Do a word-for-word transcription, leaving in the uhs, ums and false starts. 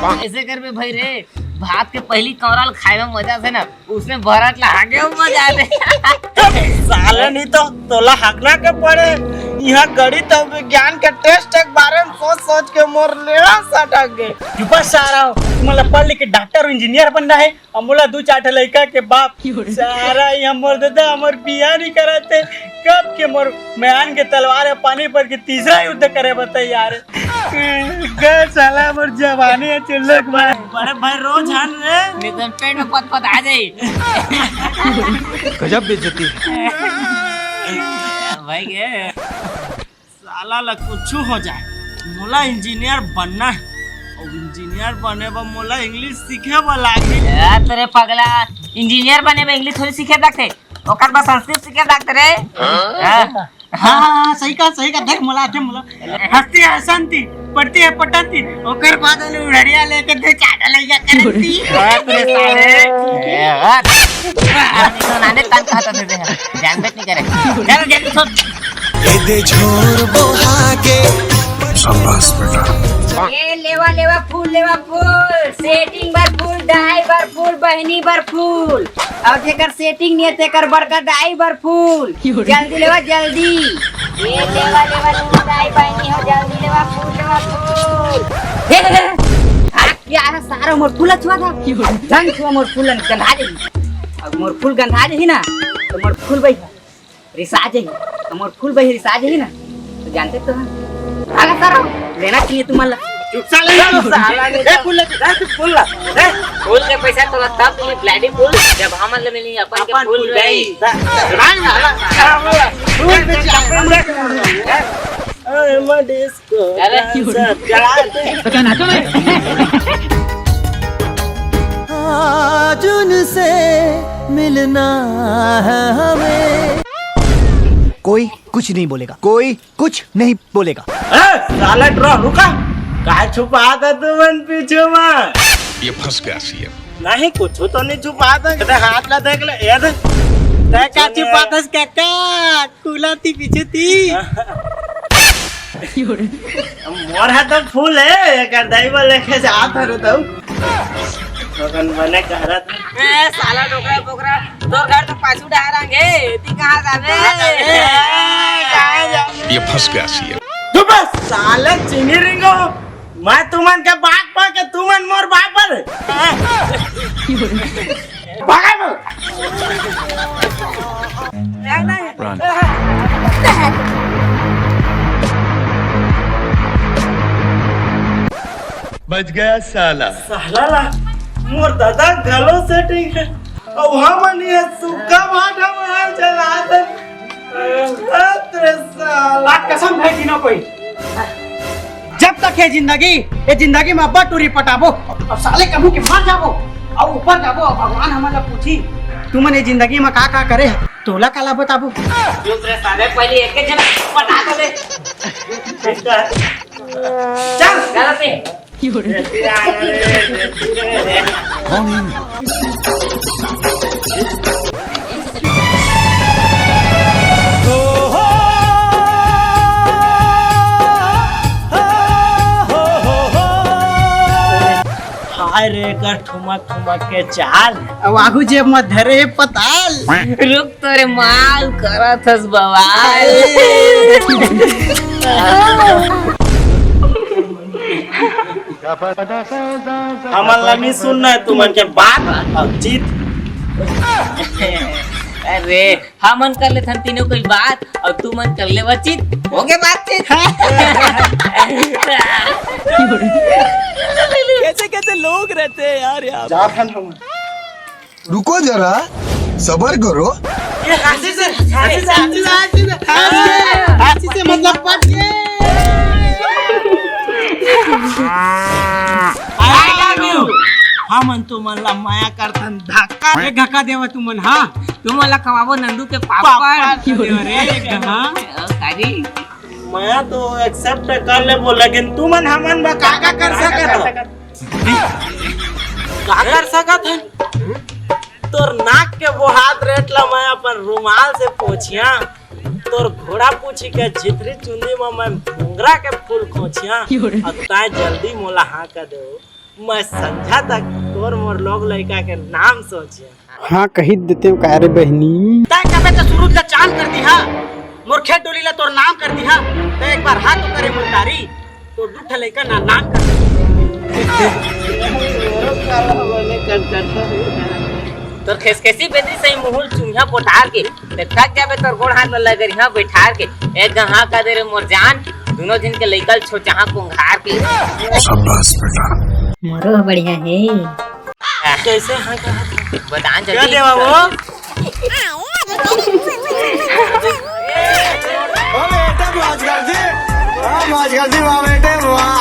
ऐसे करबे भाई रे, भात के पहली कौरा ल खाए में मजा से ना, उसमें भरत ला हाके में मजा आथे। साले नहीं तो तोला हकना के पड़े। यहाँ गणित और विज्ञान के टेस्ट के बारे में सोच सोच के मोर लेड़ा सटक गए। चुपा सारा हो, तुमला पढ़ लिख के डॉक्टर इंजीनियर बनना है, और मोला दू चार ठे लइका के बाप। सारा यहाँ मोर दादा हमर बिया नहीं कराते, कब के मोर म्यान के तलवार है पानी पर के तीसरा युद्ध करे बर तैयार है। गए साला मोर जवानी है चिल्लक मार। बड़े भाई रोज हन रे। एकदम पेट में पत पत आ जाई। गजब बेइज्जती। भाई के साला ला कुछ हो जाए, मोला इंजीनियर बनना है। और इंजीनियर बने बर मोला इंग्लिश सीखे बर लागही। ए, तेरे पगला, इंजीनियर बने बर इंग्लिश थोड़ी सीखे लगथे, ओकर बर संस्कृत सीखे लगथे रे। हाँ? हाँ, हाँ, हाँ, सही कहा, सही कहा। देख, मोला आथे, मोला। हंसती है हंसंती, पढ़ती है पटंती, ओकर बाद वाले उड़ड़िया लेके दे चाटा लइया करती। हट रे साले। ए, हट। नाने तन कहता दे दे। जानबे नहीं करे। चलो, जल्दी सुन। ए दे झोर बोहा के। शाबाश बेटा। ए लेवा, लेवा फूल, लेवा फूल। सेटिंग बर फूल, डाई बर फूल, बहनी बर फूल। अउ जेकर सेटिंग नहीं है, तेकर बड़का दाई बर फूल। जल्दी लेवा, जल्दी। ए लेवा, लेवा, लेवा, दाई बहनी हो, जल्दी लेवा, फूल लेवा, फूल। हे, हे, हे। हट, क्या है सारा मोर फूल छुआ था? ढंग छुआ मोर फूल गंधा जाही। अब मोर फूल गंधा जाही ना, तो मोर फूल भाई रिसा जाही। तो मोर फूल भाई रिसा जाही ना, तो जानते तो हैं। साला सारा लेना चाहिए तुम्हारा। चुप साले। साला नहीं ए, फूल ले, ए, तू फूल ला। ए, फूल के पैसा तोला तब मिली, ब्लडी फूल, जब हमन ले मिली अपन अपन फूल फूल गई। गई। रांग साला, साला, फूल बेच अपन ले। ए, मैं डिस्को अरे। डांसर करा दे। आज उनसे मिलना है हमें। कोई कुछ नहीं बोलेगा, कोई कुछ नहीं बोलेगा। ए, साला ड्रॉ रुका। काय छुपात हस तुमन पीछू मा? ये फंस गया सीएम। नहीं, कुछ तो नहीं छुपात हस। ये हाथ ला देख ले, ये देख। तैं का छुपात हस काका? कुला ती पीछू ती। मोर हाथ तो फूल है, एकर दाई बर लेके जात हरे तू। अपन बने कहरत। ए, साला डोकरा बोकरा, तोर घर तो पाछू डहर आंगे, ती कहाँ जाबे? कहाँ जाबे? कहाँ जाबे? ये फंस गया सीएम। चुप बे, साले चीनी रिंगो, मैं तुमन के बाप पर के तुमन मोर बाप पर। भागा बोल। नहीं, नहीं। बच गया साला। साला ला, मोर दादा घलो सेटिंग है। अब हमन ये सुक्का भाटा में चला दे। अरे साला। बात कसम है तीनों कोई। जब तक है जिंदगी, ये जिंदगी में अब्बा टूरी पटाबो। अब साले कभू के मर जाबो। अब ऊपर जाबो, अब भगवान हमन ला पूछी, "तुमन ये जिंदगी में का का करे?" तोला काला बताबो। चुप रे साले, पहले एक एक जन पटा तो दे। चल। गलत है। हाय रे, कर ठुमक ठुमक के चाल। अब आगू जेब म धरे पताल। रुक तोरे माल, करत हस बवाल। हमन ला नहीं सुनना है तुमन के बात। अब जीत। अरे, हमन कर लेथन तीनों कोई बात, अउ तुमन कर लेवा चित। हो गे बातचीत। कैसे कैसे लोग रहते हैं यार, यहाँ। जाथन हम। रुको जरा, सबर करो। ये हंसी से, हंसी से, हंसी से, हंसी से, हंसी से, हंसी से मतलब पट के। I love you। हमन तुमन ला माया करथन धक्का। एक धक्का देवा तुमन, हाँ। तुमन ला खवाबो नंदू के पापड़। पापड़ देवा रे, हाँ। ओ, काजी। मैं तो accept कर लेबो, लेकिन तुमन हमन बर का का कर सकत हो? का कर सकत हन? तोर नाक के बोहात रेट ला मैं अपन रुमाल से पोछिया, तोर घोड़ा पूछी के झिथरी चुंदी में मैं मोंगरा के फूल खोछिया, अउ तैं जल्दी मोला हाँ कर दे। मैं संझा तक तोर मोर लोग लइका के नाम सोचे। हाँ, कही देते हो का रे बहनी। तय कबे तो सूरज ला चांद कर दिहा, मोर खेत डोली ला तोर नाम कर दिहा। तय एक बार हाथ तो करे मोर तारी, तो दू ठा लइका ना नाम कर। तोर खेसखेसी बेदरी सही मुहुल चुंहिया पोटार के, ते थक जाबे तोर गोड़ हाथ में लगरिहा बैठार के। एक गहा का दे रे मोर जान, दोनों दिन के लइका ल छोचाहा कुंघार के। शाबाश बेटा। मोरो बढ़िया है। कैसे हाँ कहा? बता क्या जल्दी। देवा वो? ओ बेटा, मौज कर दी। वाह, मौज कर दी, वाह बेटे, वाह।